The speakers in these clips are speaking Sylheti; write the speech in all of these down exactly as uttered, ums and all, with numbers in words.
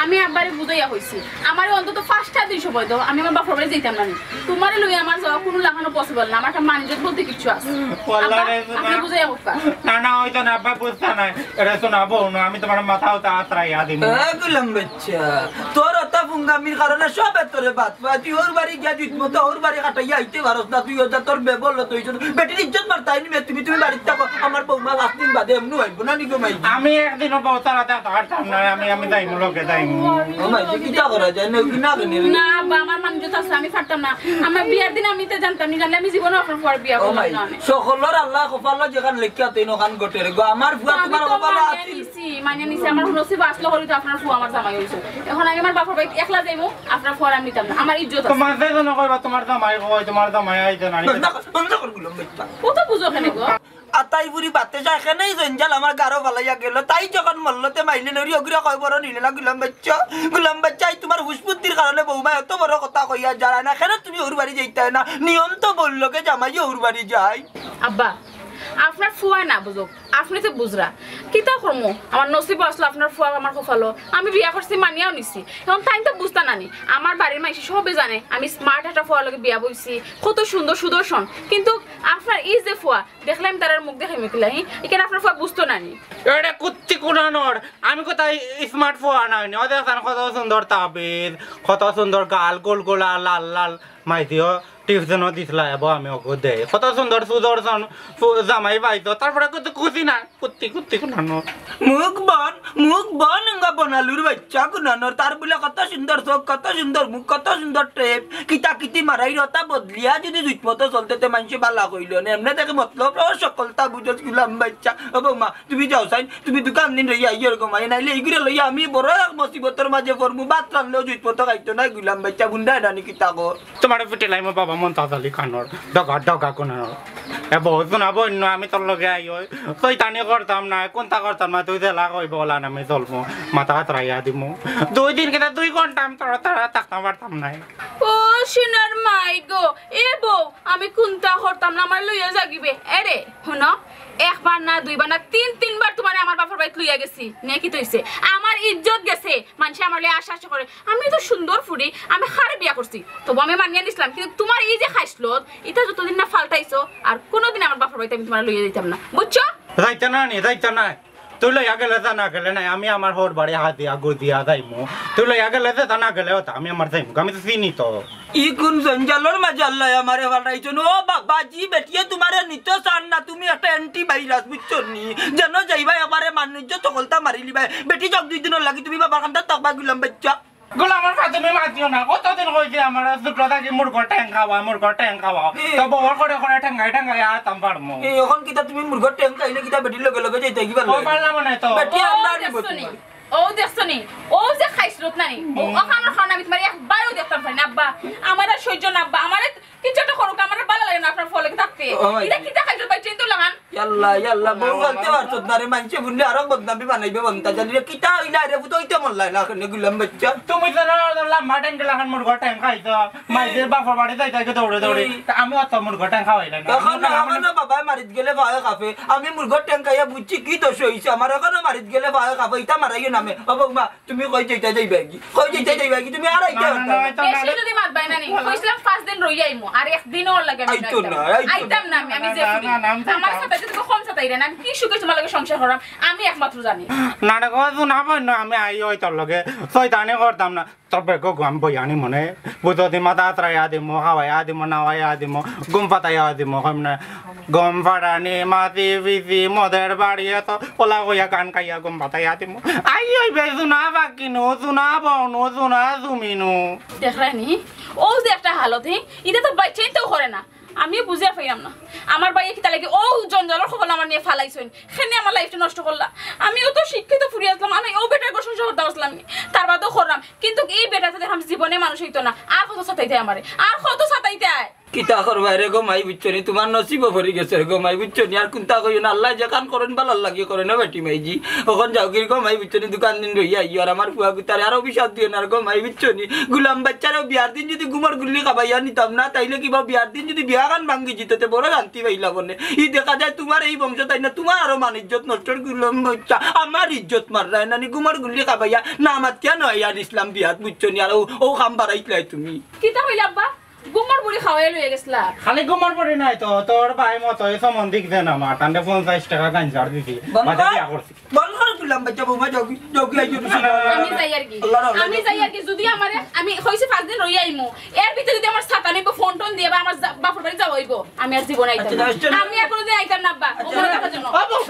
আমি আব্বারে বুঝাইয়া কইছি, আমারে অন্তত পাঁচটা দিন সময় দেও, আমি আমার বাপর বাড়ি যাইতাম না নি। তোমারে লইয়া আমার যাওয়া কুনু লাখানো পসিবল না, আমার একটা মান ইজ্জত বলতে কিচ্ছু আছে। আব্বা, আপনি বুঝাইয়া কউক্কা। না, না, অইতো না, আব্বা বুঝতা নায়। এটা শোনা, বউ না, আমি তোমার মাথাও তা আতরাইয়া দিমু। এ গুলাম বাচ্চা, তোর অতা ফুঙ্গামির কারণে সবে তোরে বাদ পায়। তুই ওর বাড়ি গিয়া জুইত মতো ওর বাড়ি কাটাইয়া আইতে পারস না, তুই ওটা তোর বেবল তুই। বেটির ইজ্জত মারতায় নি বে, তুমি, তুমি বাড়িত থাকো, আমার বৌমা পাঁচ দিন বাদে এমনু আইবো না নি গো মাই। আমি একদিনও বউ ছাড়া থাকতে পারতাম না, আমি, আমি যাইমু, লগে যাইমু। ও মাই, যে কিতা করা যায় না, কি না জানি। না, আব্বা, আমার মান ইজ্জত আছে, আমি পারতাম না। আমার বিয়ার দিন আমি তো জানতাম নি, জানলে আমি জীবনে আপনার ফুয়ার বিয়া ও করলাম মাই, না। সকলর আল্লাহ কপালো যেখান লেখিয়া তুই নখান ঘটে রে গো, আমার ফুয়া তো আমি তোমার তো কপালো মানিয়া আছে। নিছি, মানিয়া নিছি, আমার নসিব আসলো হরি তো আপনার ফুয়া আমার জামাই হইছে। এখন আমি আমার বাপর বাড়ি একলা যাইমু, আপনার ফুয়ার আমি নিতাম না, আমার ইজ্জত আছে। তোমার যে জন্য কইবা, তোমার জামাই কই, তোমার জামাই আইছে না। বন্ধ কর, বন্ধ কর গুলাম বাচ্চা। ও তো বুঝো কেনে গো? আতাই বুড়ি বাতে যায় কেনেই জঞ্জাল আমার গারো ফালাইয়া গেল। তাই যখন মল্লতে মাইলে নরি অগুরে কয় বড় নিলে না গুলাম বাচ্চা। গুলাম বাচ্চা, এই তোমার হুশ বুদ্ধির কারণে বৌমা এত বড় কথা কইয়া যায় না। কেন তুমি ওর বাড়ি যাইতায় না? নিয়ম তো বললো কে জামাই ওর বাড়ি যায়। আব্বা, আপনার ফুয়া না বুঝুক, আপনি তো বুঝরা। কিতা করমু? আমার নসিব আসলো আপনার ফুয়া আমার কপালো। আমি বিয়া করছি, মানিয়াও নিছি। এখন তাই তো বুঝতা নানি। আমার বাড়ির মাইনষে সবে জানে আমি স্মার্ট একটা ফুয়ার লগে বিয়া বইছি, কত সুন্দর সুদর্শন। কিন্তু আপনার এই যে ফুয়া, দেখলাম তারার মুখ দেখে মিকিলা, হি? এখানে আপনার ফুয়া বুঝতো নানি। এরে কুত্তি কুনানোর, আমি কোথায় স্মার্ট ফুয়া নাইনি? ও দেখছেন কত সুন্দর তাবিজ, কত সুন্দর গাল, গোল গোলা, লাল লাল, মাইদিও টিউশনও দিছলা, এবো আমি ওকে দেই। কত সুন্দর সুদর্শন ফু-, জামাই পাইছো, তারপরে কত খুশি না, কুত্তি কুত্তি কুনানোর। মুখ বন, মুখ বন, ইঙ্গা বনালুর বাচ্চা কুনানোর, তার বুলে কত সুন্দর চোখ, কত সুন্দর মুখ, কত সুন্দর টেপ, কিতা কিতি মারাই রতা বদলিয়া যদি জুইত মতো চলতে তে মানষে বালা কইল না, এমনে দেখে মতলব ও সকলতা বুঝস গুলাম বাচ্চা। ও বৌমা, তুমি যাও চাইন, তুমি দোকান দিন রইয়া ইয়ে রকম আই, নাইলে ইগুরে লইয়া আমি বড় এক মুসিবতর মাঝে পড়মু, ভাত রানলেও জুইত মতো খাইতো না গুলাম বাচ্চা, বুন্ডা নানি কিতা গো। তোমার পিটে লাইমো বাবা মন্তাজ আলী খানোর, ডগা ডগা কুনানোর। এ বউ, শোনা বইন, আমি তোর লগে আই ওই। শয়তানি করতাম না, কুন্তা করতাম না, তুই যেলা কইবে ওলা আমি চলমু, মাথা আতরাইয়া দিমু। দুই দিন কিতা দুই ঘন্টা আমি তোর তারা থাকতাম পারতাম না। ও সোনার মাই গো, এ বউ, আমি কুন্তা করতাম না, আমার লইয়া যাগিবে। এরে, হুনো, একবার না, দুইবার না, তিন তিনবার তোমারে আমার বাপর বাড়িত লইয়া গেছি। নে কিতা অইছে? আমার ইজ্জত গেছে, মানষে আমার লইয়া আশা আশা করে। আমি তো সুন্দর ফুরি, আমি কারে বিয়া করছি, তবু আমি মানিয়া নিছলাম। কিন্তু তোমার এই যে খাইছলত, ইটা যতদিন না ফালতাইছো, আর কোনোদিন আমার বাপর বাড়িত আমি তোমারে লইয়া যাইতাম না, বুঝছো? যাইতা না নি, যাইতা না। তুই লইয়া গেলে যা, না গেলে নাই। আমি আমার হউর বাড়ি হাতিয়া গুদিয়া যাইমু। তুই লইয়া গেলে যা, না গেলে ওটা আমি আমার যাইমু। আমি তো চিনি তো। ই কোন জঞ্জালর মাঝে আল্লায় আমারে ফালাইছইন? ও বাবা, জি বেটিয়ে তোমারে নিতো চান না, তুমি একটা অ্যান্টি ভাইরাস, বুঝছো নি? যেন যাইবায় একবারে মানুষ সকলতা মারি লিবায়। বেটি যাউক দুই দিনর লাগি, তুমি বাবার কান্দাত থাকবায় গুলাম বাচ্চা। গুলামর ফাতুমি মাতিও না, কতদিন কইছি আমার ছোট থাকি মুরগর ঠ্যাং খাওয়া, মুরগর ঠ্যাং খাওয়া। এ। তো বউর করে করে ঠ্যাঙ্গাই ঠ্যাঙ্গাই আতাম পারমু। এ, এখন কিতা তুমি মুরগর ঠ্যাং খাইলে কিতা বেটির লগে লগে যাইতায় কিবা ও লগে? পারলাম না তো। বেটি ও আমরা আনিব দেখছো নি? তোমার। ও দেখছো নি? ও যে খাইছলত না নি? ও, হুম। ওখানোর কারণে আমি তোমার একবারও দেখতাম পারি না, আব্বা। আমার আর সহ্য না, আব্বা। আমার কিছু একটা করুক, আমার ভালো লাগে না আপনার ফুয়ার লগে থাকতে। ও, ইটা কিতা খাইছলত ভাই, চিন্তা লাগান। ইয়াল্লা, ইয়াল্লা, বউ গালতে পারছত না রে, মানষে বুললে আরো বদনামি বানাইবে বন্তা জানি রে, কিতা অইলা রে, ফুত অইতে মন লাগে না, কেনে গুলাম বাচ্চা। তুমি তো না, না, লাম্বা ঠ্যাং গেলা খান মুরগর ঠ্যাং খাইছো, মাইদের বাপর বাড়ি যাইতে আগে দৌড়ে দৌড়ে, হুম। তা আমি অত মুরগর ঠ্যাং খাওয়াইলাম না। এখন না, এখন না, বাবায় মারিত গেলে পায়ে কাঁপে, আমি মুরগর ঠ্যাং খাইয়া বুঝছি কি দোষ অইছে, আমার এখনো মারিত গেলে পায়ে কাঁপে, ইটা মারাইও না মে, ও বৌমা, তুমি কই যাইতা যাইবায় গি? কই যাইতা যাইবায় গি? তুমি আর আইতে না, না, পারতা না, না। বেশি যদি মাত বায় না নি, কইছিলাম পাঁচ দিন রইয়া আইমু, আর একদিনও ওর লগে আমি আইতো রইতাম না, না। আইতো না। আইতাম না আমি, আমি যে না, না, না, না, আমি আমার যাইতাম। সাথে যদি কম সাথে না, আমি কি সুখে তোমার লগে সংসার করাম, আমি একমাত্র জানি। না, না, গো, না, বইন, না, আমি আই ওই তোর লগে। শয়তানি করতাম না। তবে গো, গো, আমি বই আনি মনে। বুঝো দি মাথা আতরাইয়া দিমু, খাওয়াইয়া দিমু, নাওয়াইয়া দিমু, ঘুম পাতাইয়া দিমু, কম না। গম ফাটানি, মাছি পিছি, মদের বাড়ি, এত ওলা কইয়া গান গাইয়া গম বাতাইয়া দিমু। আই ওই বে, জুনা বাকিনু, জুনা বউনু, জুনা জুমিনু। দেখরায়নি? ও যে একটা হালত, হে? ইটা তো বাচ্চাইন্তেও করে না। আমিও বুঝিয়া পাইলাম না। আমার ভাইয়ে কিতা লাগি ও জঞ্জালর কবল আমার নিয়া ফালাইছইন। কেনে আমার লাইফটা নষ্ট করলা। আমিও তো শিক্ষিত ফুরি আছলাম, আমি ও বেটার ঘর সংসার করতাম আছলাম নি। তার বাদেও করলাম। কিন্তু এই বেটা তো দেখলাম জীবনে মানুষ অইতো না। আর কত সাতাইতায় আমারে? আর কত সাতাইতায়? কিতা করবায় রে গো মাই, বুঝছো নি? তুমার নসিবো পড়ি গেছে রে গো মাই, বুঝছো নি? আর কুন্তা কইও না, আল্লায় যেখান করইন ভালার লাগি করইন, ও বেটি মাইজি। অখন যাওগি রে গো মাই, বুঝছো নি? দুকান দিন রইয়া আইও, আর আমার ফুয়াগুতারে আর অভিশাপ দিও না রে গো মাই, বুঝছো নি? গুলাম বাইচ্চারেও বিয়ার দিন যুদি গুমর গুল্লি খাবাইয়া নিতাম না, তাইলে কিবা বিয়ার দিন যুদি বিয়াখান ভাঙ্গি যিতো, তে বড় শান্তি পাইলাম অনে। ই দেখা যায় তুমার ই বংশ তাই না, তুমার আরো মান ইজ্জত নষ্ট, গুলাম বাইচ্চা, আমার ইজ্জত মাররায় নানি, গুমর গুল্লি খাবাইয়া না মাতিয়া নয় আর ইসলাম বিয়াত, বুঝছো নি? আর ও, ও কাম বাড়াইতলায় তুমি। কিতা কইলা আব্বা? গুমর গুল্লি খাওয়াইয়া লইয়া গেছলা। খালি গুমর গুল্লি নায় তো, তোর ভাই মতো এই সম্বন্ধিক দেন আমার, তানরে পঞ্চাশ টেকা গাঞ্জার দিছি, বন্ধ বাদে কর। বিয়া করছি। বন্ধ কর, গুলাম বাইচ্চা, বৌমা, যাওগি, যাওগি, আইও না। আমি যাই আর কি। আল্লাহ রাখো। আমি যাই আর কি, যুদি আমারে, আমি কইছি পাঁচ দিন রইয়া আইমু, এর ভিতরে যুদি আমার ছাতা নিবো, ফোন টোন দিয়া বা আমার যা-, বাপর বাড়ি যাওয়া অইবো, আমি আর জীবনে আইতাম আচ্ছা, না। আচ্ছা। আমি আর কোনোদিন আইতাম না আব্বা, ও আচ্ছা। মনে থাকার জন্য। ও বউ,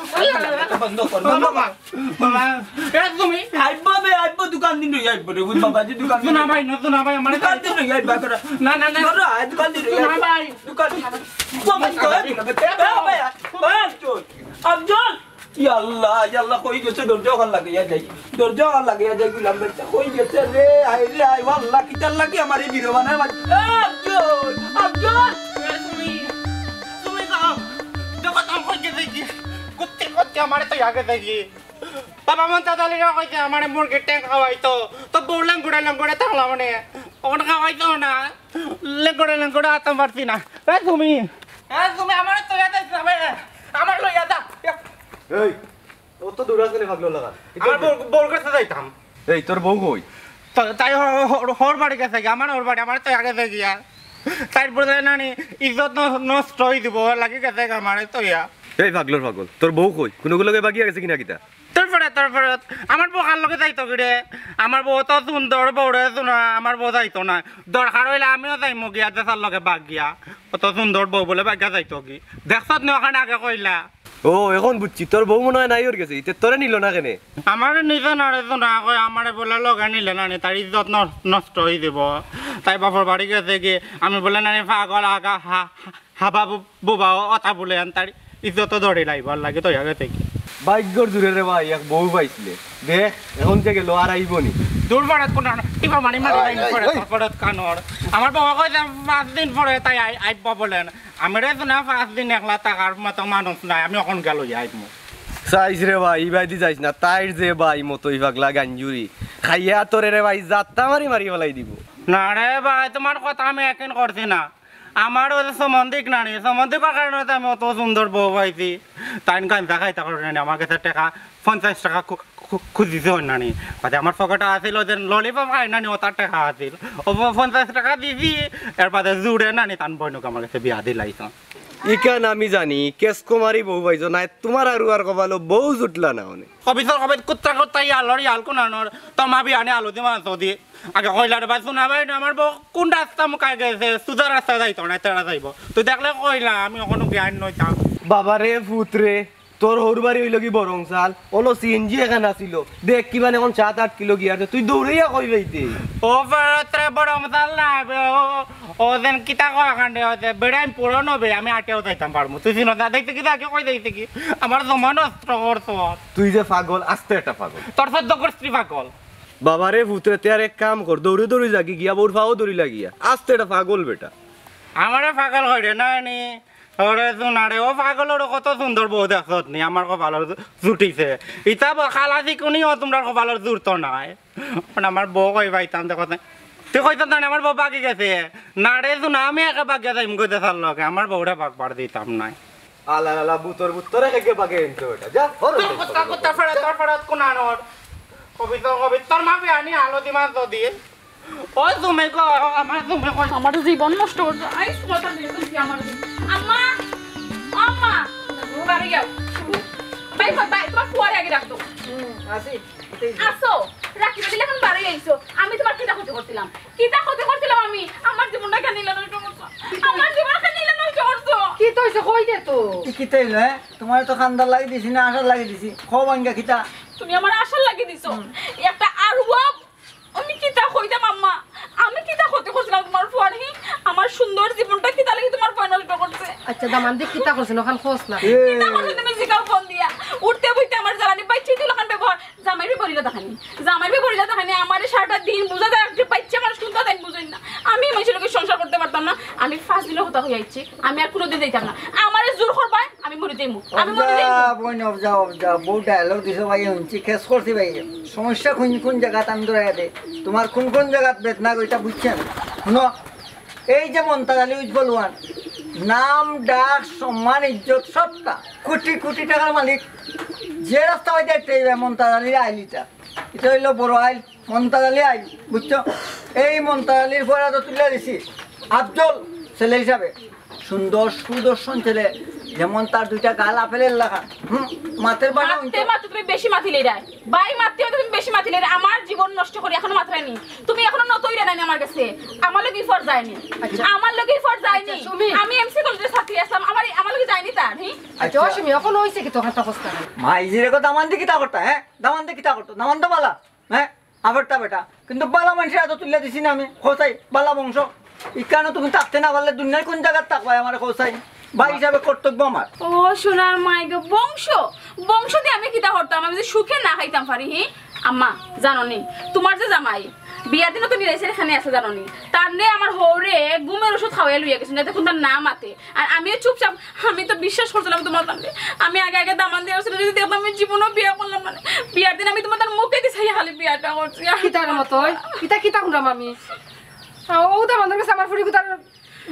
বন্ধ কর, বন্ধ কর। বাবা, এ তুমি আইবো বে, আইবো, দুকান দিন রইয়া আইবো রে, বুঝ বাবা, যে দুকান দিন। সোনা ভাই, না, সোনা ভাই, আমার দুকান দিন রইয়া আইবো, করে। না, না, না। ধরো, আয়, দুকান দিন রইয়া সোনা আইবো। ভাই। দুকান দিন। ও ভাই, ও ভাই, ও ভাই, ও ভাই, চল। আফজল। ইয়া আল্লাহ, ইয়া আল্লাহ, কই গেছে? দরজা ওখান লাগাইয়া যাই, দরজা ওখান লাগাইয়া যাই, গুলাম বাইচ্চা, কই গেছে রে? আয় রে, আয়, ও আল্লাহ, কিতার লাগি আমার এই বিরবানার মাঝে? এ, আফজল, আফজল। এ, তুমি, তুমি যাও। দেখো, তাম কই গেছে কি? কুত্তে, কুত্তে আমারে তো আগে দেখি। বাবা মন দাদা লিগা কইছে আমারে মুরগির ঠ্যাং খাওয়াইতো। তো বউ লাঙ্গুড়ে লাঙ্গুড়ে থাকলাম মানে। অখন খাওয়াইতো না। লেঙ্গড়ে লেঙ্গড়ে আতাম পারছি না। এ তুমি, এ তুমি আমারে তো ইয়াদ আইছে না, ভাই। আমার লইয়া যা। এই, অত দূর আছে নি পাগল লাগা? আমার বউ, বউর কাছে যাইতাম। এই, তোর বউ কই? তো, তাই হ-, হ-, হর বাড়ি গেছে গি, আমার হর বাড়ি, আমার তো আগে যাই গিয়া। তাই বলে নানি, ইজ্জত ন-, নষ্ট হই দিব, লাগি গেছে গি আমারে তো ইয়া। এই পাগলর পাগল, তোর বউ কই? কুনুগুর লগে বাগিয়া গেছে কিনা কিতা? তোর পরে, তোর পরে, আমার বউ কার লগে যাইতো কি রে? আমার বউ তো সুন্দর, বউরে সোনা, আমার বউ যাইতো না। দরকার হইলে আমিও যাইমু গিয়া, দেশার লগে বাগিয়া। অত সুন্দর বউ বলে বাগিয়া যাইতো কি? দেখছত নি ওখানে আগে কইলা? ও, এখন বুঝছি, তোর বউ মনে হয় নাই ওর গেছে, ইতে তোরে নিল না কেনে? আমারে নিছে না রে সোনা, কই আমারে বলে লগে নিলে না নি, তার ইজ্জত ন-, নষ্ট হই দিব। তাই বাপর বাড়ি গেছে গি, আমি বলে না নি পাগল আগা হা-, হাবা বু-, বুবা ও অতা বলে আন তার ইজ্জত ধরে লাইবার লাগে তো আগে থেকে। ভাগ্যর জোরে রে ভাই, এক বউ পাইছিলে। দেখ, এখন যে গেল আর আইব নি। দূর বাড়াত কোন আনো? টিপা মারি মারি আই, লাইন আই, পড়ে, আই। তারপরে কানোর। আমার বাবা কয় যে পাঁচ দিন পরে তাই আই-, আইব বলেন। আমি রে তো না পাঁচ দিন একলা থাকার মতো মানুষ নাই, আমি এখন গেল আইব। চাইস রে ভাই, ইবাদি যাইস না, তাইর যে ভাই মতো ই পাগলা গাঞ্জুরি। খাইয়া তোরে রে ভাই, জাত্তা মারি মারি ফেলাই দিব। না রে ভাই, তোমার কথা আমি একদিন করছি না। আমার ওই যে সম্বন্ধিক নানি, সম্বন্ধিকর কারণে তো আমি অত সুন্দর বউ পাইছি। তাইন গাঞ্জা খাইতা করে নানি, আমার কাছে টেকা পঞ্চাশ টেকা খু-, খু-, খুজিছে ওই নানি। বাদে আমার পকেটে আছিল ওই যে ললিপপ খাই নানি, ওটার টেকা আছিল। ও প-, পঞ্চাশ টেকা দিছি, এর বাদে জুড়ে নানি তান বইনকে আমার কাছে বিয়া দিলাইছন। ইখান আমি জানি, কেস কুমারী বউ পাইছো না, তোমার আর উয়ার কপালো বউ জুটলা না অনে। কবিতর কবিত কুত্তা কুত্তা ইয়ালর ইয়াল কোনানোর, তোমা বিয়ানে আলু দি মাছ দি। আগে কইলা রে ভাই, সোনা ভাই, আমার বউ কোন রাস্তা মুখায় গেছে? সুজা রাস্তা যাইতো না, তেরা যাইব। তুই দেখলে কইলা, আমি ওখানে জ্ঞান নইতাম। বাবা রে, পুত রে, তোর হউর বাড়ি হইল কি বরং চাল, ওলো সিএনজি এখান আছিল। দেখ কিমান এখন সাত আট কিলো গিয়ার, তুই দৌড়াইয়া কই পাইতে? ও ভারত রে, বরং চাল না, ও, ও যেন কিতা কওয়া কাণ্ডে হইতে, বেড়াই পুরো নবে, আমি আটেও যাইতাম পারমু। তুই চিনো না, দেখতে কি দেখে কই দেখতে কি? আমার জমা নষ্ট করছো। তুই যে পাগল, আস্তে একটা পাগল। তোর সদ্য করছি পাগল। বাবারে পুতরে, তে আর এক কাম কর, দৌড়ি দৌড়ি যাগি গিয়া, বউর পাও দৌড়ি লাগিয়া। আস্তে এটা পাগল বেটা। আমারে পাগল কইরে না নি? ওরে সোনারে, ও পাগলর কত সুন্দর বউ দেখছত নি, আমার কপালর জু-, জুটিছে। ইতা ব-, খালা চিকুনি ও তোমরার কপালর জুটতো নায়। মানে আমার বউ কই পাইতাম দেখো তে। তুই কইছত না নি আমার বউ বাগি গেছে? না রে সোনা, আমি একা বাগিয়া যাইমু গো দেশার লগে, আমার বউরে বাগবার দিতাম নায়। আলা, আলা, বুতর, বুতরে খেকে বাগে এনতে বেটা। যা, হর তোর হর কুত্তা, হর। কুত্তা ফেরত, তোর ফেরত কোন আনোর? কবিতা, কবিতা, তোর মা বিয়ানি আলো দিমা তো দিয়ে। ও তুমি গো, আমার তুমি কই? আমার জীবন নষ্ট করছো। আই, তোমার তো দেখুন কি আমার জীবন। আম্মা, আম্মা, বাড়ি যাও। ভাই, ভাই, ভাই, তোমার ফুয়ারে আগে রাখতো। হুম, আসি। আসো, রাখি দিলে এখন বাড়ি আইছো। আমি তোমার কিতা ক্ষতি করছিলাম? কিতা ক্ষতি করছিলাম আমি? আমার জীবনটা কেন নিলে নষ্ট করছো? আমার জীবনটা কেন নিলে নষ্ট করছো? কিতা হইছে? কই দে তো। কি কিতা হইলো, হ্যাঁ? তোমার তো খান্দার লাগি দিছি না, আশার লাগি দিছি? কও ভাঙ্গা কিতা? তুমি আমার আশার লাগি দিছো। হুম। একটা আরুয়া, আমি কিতা কইতাম আম্মা? আমি কিতা ক্ষতি করছিলাম তোমার ফুয়ার, হি? আমার সুন্দর জীবনটা কিতা লাগি তোমার ফুয়া নষ্ট করছে? আচ্ছা, দামান দি কিতা করছে, ওখান খোঁজ না। কিতা করছে তুমি জিগাও ফোন দিয়া? উঠতে বইতে আমার জ্বালানি পাইছি তুই ওখান ব্যবহার। জামাইরে বলিলা দেখানি, জামাইরে বলিলা দেখানি, আমারে সারাটা দিন বুঝা যায়, একটা বাচ্চা মানুষ কোনটা দেন বুঝেন না। আমি এই মানুষের লগে সংসার করতে পারতাম না। আমি পাঁচ দিনের কথা হইয়া আইছি, আমি আর কোনোদিন যাইতাম না। আমারে জোর করবায়, আমি মরি যাইমু, আমি মরি যাইমু। অবজা, বইন, অবজা, অবজা, বউ ডায়লগ দিছো ভাই, হুনছি, খেস করছি ভাই। সমস্যা কোন কোন জাগাত আমি ধরাইয়া দেই, তোমার কোন কোন জাগাত বেদনা গো, ইটা বুঝছি আমি। হুনো, এই যে মন্তাজ আলী উজ্জ্বল ওয়ান, নাম, ডাক, সম্মান, ইজ্জত, সবটা, কোটি কোটি টাকার মালিক, যে রাস্তা হইতে একটা এই মন্তাজ আলীর আইল ইটা, ইটা হইলো বড় আইল। মন্তাজ আলী আইল, বুঝছো? এই মন্তাজ আলীর ফোয়ারা তো তুলিয়া দিছি আফজল ছেলে হিসাবে। সুন্দর সুদর্শন ছেলে, যেমন তার দুইটা গাল আপেলের লাখান। হুম, মাতের বাটা মাততে মাততে তুমি বেশি মাতিলে রে। ভাই, মাততে মাততে তুমি বেশি মাতিলে রে। আমার জীবন নষ্ট করি এখনো মাতরায়নি। তুমি এখনো নত অইরায় নাই আমার গেছে। আমার লগে ইফর যায়নি। আচ্ছা। আমার লগে ইফর যায়নি। আচ্ছা, সুমি। আমি এমসি কলেজর ছাত্রী আছলাম। আমার, আমার লগে যায়নি তার, হি? আচ্ছা, ও সুমি, অখন অইছে কিতা, অখন তো কষ্ট নাই। মাইজিরে গো, দামান দি কিতা করতা, হে? দামান দি কিতা করতো? দামান তো বালা। হে, আফেরটা বেটা। কিন্তু বালা মানষর আতো তুলিয়া দিছি না আমি, কও চাই, বালা বংশ। ইখানো তুমি থাকতে না পারলে দুনিয়ার কোন জাগাত থাকবায় আমারে কও চাই? ভাই হিসাবে কর্তব্য আমার। ও সোনার মাই গো, বংশ, বংশ দি আমি কিতা করতাম? আমি যে সুখে না খাইতাম পারি, হি? আম্মা, জানো নি, তোমার যে জামাই, বিয়ার দিনও তো নিরাইছে এখানে আছে, জানো নি? তার নে আমার হউরে ঘুমের ওষুধ খাওয়াইয়া লইয়া গেছে, যাতে কোনটা না মাতে। আর আমিও চুপচাপ, আমি তো বিশ্বাস করছিলাম তোমার তানরে। আমি আগে আগে দামান দিয়া আসলে যদি দেখতাম, আমি জীবনও বিয়া করলাম মানে। বিয়ার দিন আমি তোমার তার মুখে দি চাইয়া খালি বিয়াটা করছি। আর কিতার মতো ওই? ইতা কিতা হুনলাম আমি? আ, ও দামান্দর গেছে আমার ফুরি তার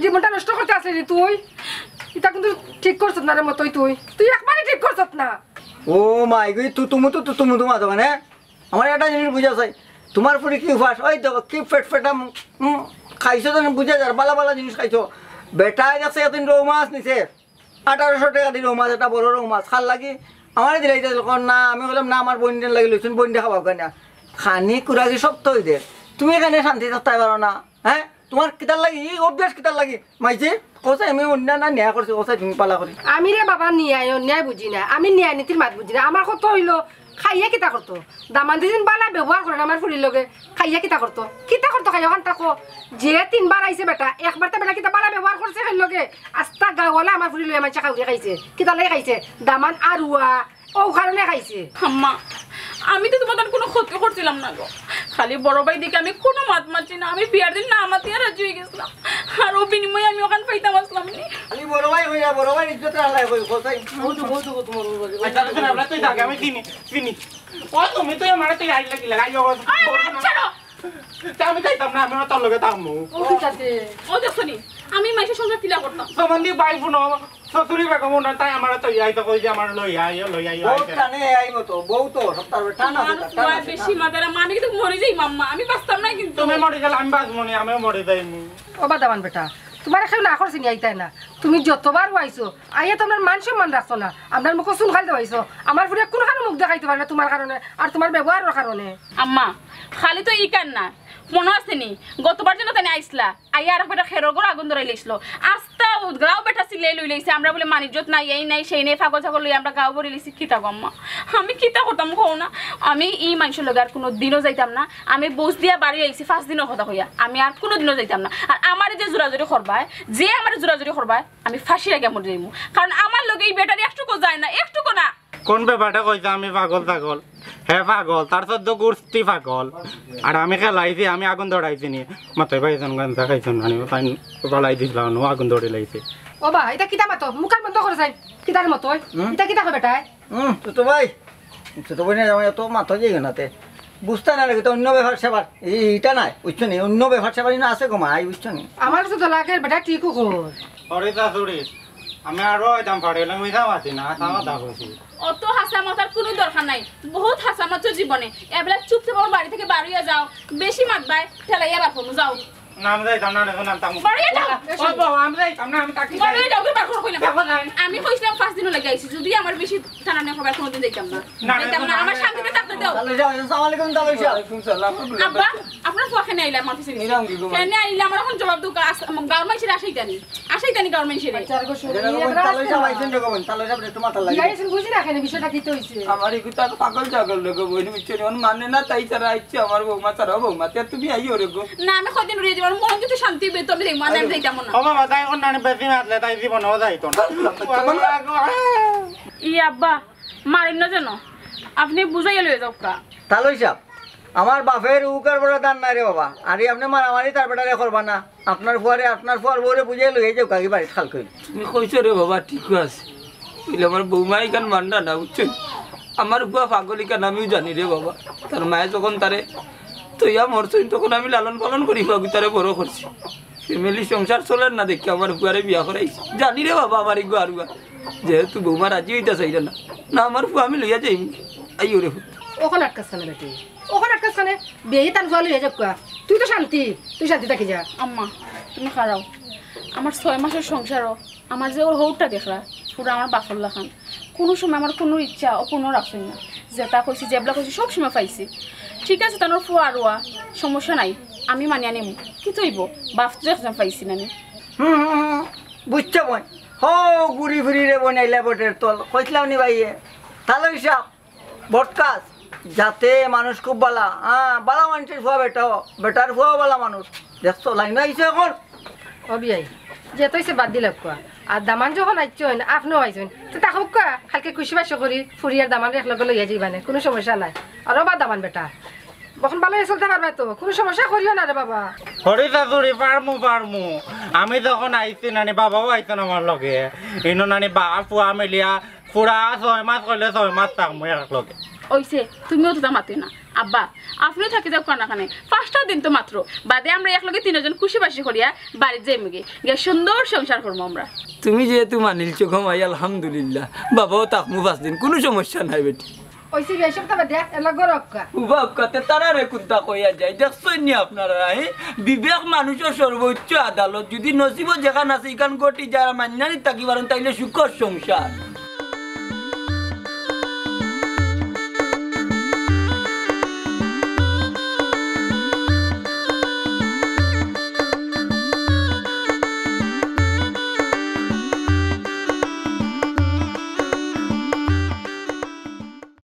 জীবনটা নষ্ট করতে আসলি তুই। ইতা কিন্তু ঠিক করছত না রে মতই তুই। তুই একবারে ঠিক করছত না। ও মাই গো, তু তুমু তু, তু তুমু তুমা তো মানে? আমার একটা জিনিস বুঝা চাই, তোমার ফুরি কি উপাস? ওই দেখো, কি ফেট ফেটা মু-, উম, খাইছো তো বুঝা যার, বালা বালা জিনিস খাইছো। বেটায় দেখছে একদিন রৌ মাছ নিছে, আঠারোশো টেকা দি রৌ মাছ, একটা বড় রৌ মাছ, খার লাগি। আমারে দিলাইতে কর না, আমি কইলাম, "না, আমার বইনটার লাগি লইছুন, বইনটা খাওয়াও কেন?" খানি কুড়াকি সব তো অইদের। তুমি এখানে শান্তি থাকতে পারো না, হ্যাঁ? তোমার কিতার লাগি, এই অভ্যাস কিতার লাগি? মাইজি, কও চাই আমি অন্যায় না ন্যায় করছি, কও চাই তুমি বালা করি। আমি রে বাবা ন্যায় অন্যায় বুঝি না, আমি ন্যায় নীতির মাত বুঝি না। আমার কথা অইলো, খাইয়া কিতা করতো? দামান্দি যেন বালা ব্যবহার করে না আমার ফুরির লগে, খাইয়া কিতা করতো? কিতা করতো খাইয়া অখান থাকো? যে তিনবার আইছে বেটা, একবার তো বেটা কিতা বালা ব্যবহার করছে এর লগে? আস্তা গাঁওয়ালা আমার ফুরি লইয়া মাইনষে খাউরি খাইছে। কিতার লাগি খাইছে? দামান আরুয়া, অউ কারণে খাইছে। আম্মা, আমি তো তোমার কোনো ক্ষতি করছিলাম না গো। খালি বড় ভাই দেখি আমি কোনো মাত মাতছি না। আমি বিয়ার দিন না মাতিয়া রাজি অই গেছিলাম। আর অউ বিনিময়ে আমি অখান পাইতাম আছলাম নি। আমি বড় ভাই অইয়া বড় ভাইর ইজ্জত রাখলাই কই, কোথায়? বউ তো, বউ তো তোমার বড় ভাই। আচ্ছা, আচ্ছা, আমরা তো জায়গা আমি চিনি, চিনি। ও, তুমি তো আমার তো আইলা কি লাগাই, ও, আরে, ছাড়ো। তা আমি যাইতাম না, আমি তোর লগে থাকমু। ও, ঠিক আছে। ও, দেখছো নি? আমি মাইনষর সংসার কিলা করতাম। তোমার দি ভাই হুনো, শ্বশুরি বেগম হুনো, তাই আমার তো ইয়াই তো কই যে আমার লই আইও, লই আইও, বউ আইও। টানে আইবো তো, বউ তো সপ্তাহ টানা আমার আছে, টানা ফুয়া আছে, বেশি টানা। মাতারা, আমি কিন্তু মরি যাইমু আম্মা, আমি বাঁচতাম না কিন্তু। তুমি মরি গেলে আমি বাঁচমু নি, আমিও মরি যাইমু। ও বাদামান বেটা, তোমারে কেউ না করছে নি আইতায় না। তুমি যতবার আইছো, আইয়া তো আমরার মান সম্মান রাখছো না, আমরার মুখো চুন খালি দেওয়াইছো। আমার ফুরিয়ে কুনখানো মুখ দেখাইতে পারে না তোমার কারণে আর তোমার ব্যবহারর কারণে। আম্মা, খালি তো ইখান না, মনো আছে নি? গতবার যেন তাইন আইছলা, আইয়া আরক বেটা খেরর ঘরো আগুন ধরাইলাইছিল। আস্তা গাঁও বেটা চিল্লাই লইলাইছে, আমরা বুলে মান ইজ্জত নাই, এই নাই, সেই নাই, পাগল ছাগল লইয়া আমরা গাঁও ভরিলাইছি। কিতা গো আম্মা? আমি কিতা করতাম কও না? আমি ই মাইনষর লগে আর কুনুদিনও যাইতাম না। আমি বুঝ দিয়া বাড়ি আইছি পাঁচ দিনর কথা কইয়া, আমি আর কুনুদিনও যাইতাম না। আর আমারে যে জোরাজুরি করবায়, যে আমারে জোরাজুরি করবায়, আমি ফাঁসির আগে মরি যাইমু। কারণ আমার লগে ই বেটারি একটুকু যায় না, একটুকু না। কোন বেটায় কইছে আমি পাগল ছাগল? হে পাগল, তার চৌদ্দ গুষ্টি পাগল। আর আমি খেলাইছি, আমি আগুন ধরাইছি নি। মাথায় ভাই এজন গাঞ্জা খাইছইন, মানে তাই বালাই দিছলা, নু আগুন ধরাইলাইছে। ও বা, ইতা কিতা মাতো? মুখ কান বন্ধ করি যাইন। কিতার মতো? হুম? ইতা কিতা কয় বেটায়? হুম, তো তো ভাই, তো তো ভাই না, আমি তো মাথা যাই না তে। বুঝতা না লাগে তো অন্য ব্যাপার স্যাপার। এই, ইটা নায়, বুঝছো নি? অন্য ব্যাপার স্যাপার ইনো আছে গো মাই, বুঝছো নি? আমার কাছে তো লাগে বেটা ঠিকউ কয়। আরে শাশুড়ি, আমি আরো আইতাম পারি, আমি মিছা মাতি না, হাছা কথা কইছি। অত হাছা মাতার কুনু দরকার নাই, বহুত হাছা মাতছো জীবনে। এবলা চুপচাপ আমার বাড়ি থাকি বার অইয়া যাও, বেশি মাতবায়, ঠেলাইয়া বার করমু, যাও। না, আমি যাইতাম না, এখন আমি থাকমু। বাড়ি যাও। ও বাবা, আমি যাইতাম না, আমি থাকি বাড়ি যাই। যাও, বার করো কইলাম। দেখো না। আমি কইছিলাম পাঁচ দিনর লাগি আইছি, যদি আমার বেশি টানাটানি করবায়, কুনুদিন যাইতাম না। না, না, যাইতাম না, না, আমার না, শান্তিতে থাকতে দাও। তালই সাব, আসসালামু আলাইকুম, তালই সাব। ওয়ালাইকুম সালাম। আব্বা, আপনার ফুয়া কেনে আইলা আমার পিছে পিছে? এরকম কি গো? কেনে আইলা? আমার অখন জবাব দেউক্কা, আস-, গাঁওর মাইনষরে আসাইতানি। আসাইতানি গাঁওর মাইনষরে। আচ্ছা, আর গো, শুনো, এটা এই গো, একটা তালই সাব আইছেন রে গো, তালই সাব একটু মাথা লাগে। ইয়া, এসে বুঝি না কেনে বিষয়টা কিতা অইছে? আমার এগু তো পাগল ছাগল রে গো, বইন, বুঝছো নি? অন মানে না, তাই ছাড়া আইছে আমার বৌমা ছাড়া, বৌমা, তে তুমি আইও রে গো। না, আমি কয়দিন রইয়া যাইমু, মন যদি শান্তি অইবো, তো আমি যাইমু, আর আমি যাইতাম না। ও বাবা, তাই অন নানি বেশি মাতলে, তাই জীবনে যাইতো না। ই আব্বা, মারেন না যেন, আপনি বুঝাইয়া লইয়া যাউক্কা। তালই সাব, আমার বাপের উকার বড় দান নাই রে বাবা। আরে আপনে মারামারি তার বেটারে করবা না। আপনার ফুয়ারে, আপনার ফুয়ার বউরে বুঝাই লইয়া যাউক্কা, কি বাড়িত খাল কই। তুমি কইছো রে বাবা, ঠিক আছে। বুঝলে আমার বৌমা ইখান মানরা না, বুঝছো? আমার ফুয়া পাগল ইখান আমিও জানি রে বাবা। তার মায়ে যখন তারে তইয়া মরছইন, তখন আমি লালন পালন করি ফুয়াগুতারে বড় করছি। ফ্যামিলি সংসার চলের না দেখি আমার ফুয়ারে বিয়া করাইছি। জানি রে বাবা, আমার ইগু আরুয়া। যেহেতু বৌমা রাজি হইতা চাইরা না, না আমার ফুয়া আমি লইয়া যাইমু। আইও রে ফুত। অখন আটকাস কেনে বেটি? অখন আটকাস কেনে? বিয়াই তান ফুয়া লইয়া যাউক্কা। তুই তো শান্তি, তুই শান্তি থাকি যা। আম্মা, তুমি খাড়াও। আমার ছয় মাসর সংসারও আমার যে ওর হউরটা দেখরা, পুরা আমার বাপর লাখান। কুনু সময় আমার কুনু ইচ্ছা অপূর্ণ রাখছইন না। যেটা কইছি, যেবলা কইছি, সব সময় পাইছি। ঠিক আছে, তান ফুয়া আরুয়া, সমস্যা নাই, আমি মানিয়া নিমু। কিতা অইবো? বাপ তো একজন পাইছি না নি। হুম, হুম, হুম, বুঝছো বইন? হো, ঘুরি ফিরি রে বইন, আইলা বটের তল। কইছিলাম নি ভাইয়ে? তাহলে হিসাব, বটকাস, যাতে মানুষ খুব বালা, হ্যাঁ, বালা মানুষের ফুয়া বেটা, বেটার ফুয়াও বালা মানুষ। দেখছো, লাইন আইছে অখন। ও বিয়াই, যে তো অইছে বাদ দিলাউক্কা। আর দামান যখন আইছইন, আপনেও আইছইন, তো থাকউক্কা, কালকে খুশি বাসি করি, ফুড়ি আর দামানরে একলগে লইয়া যাইবানে, কুনু সমস্যা নাই। আর ও বা দামান বেটা, অখন বালা চলতে পারবা তো, কুনু সমস্যা করিও না রে বাবা। হরি শাশুড়ি, পারমু, পারমু। আমি যখন আইছি নানি, বাবাও আইছইন আমার লগে। ইনো নানি বাপ ফুয়া মিলিয়া পুরা ছয় মাস কইলে ছয় মাস থাকমু একলগে। অইছে, তুমিও তো মাতে না। আব্বা, আপনেও থাকি যাউক্কা না কেনে, পাঁচটা দিন তো মাত্র, বাদে আমরা একলগে তিনজন খুশি বাসি করিয়া বাড়িত যাইমুগি, গিয়া সুন্দর সংসার করমু আমরা। তুমি যেহেতু মানিলছো গো মাই, আলহামদুলিল্লাহ, বাবাও থাকমু পাঁচ দিন, কুনু সমস্যা নাই বেটি। অইছে বিয়াই, সব তারা দেখ, এলা গরক্কা। উবা উক্কাতে তারারে কুন্তা কইয়া যায়, দেখছইন নি আপনারা, হে? বিবেক মানুষর সর্বোচ্চ আদালত, যদি নসিবো যেখান আছে, ইখান ঘটি যারা মান্নানি থাকি পারইন, তাইলে সুখর সংসার।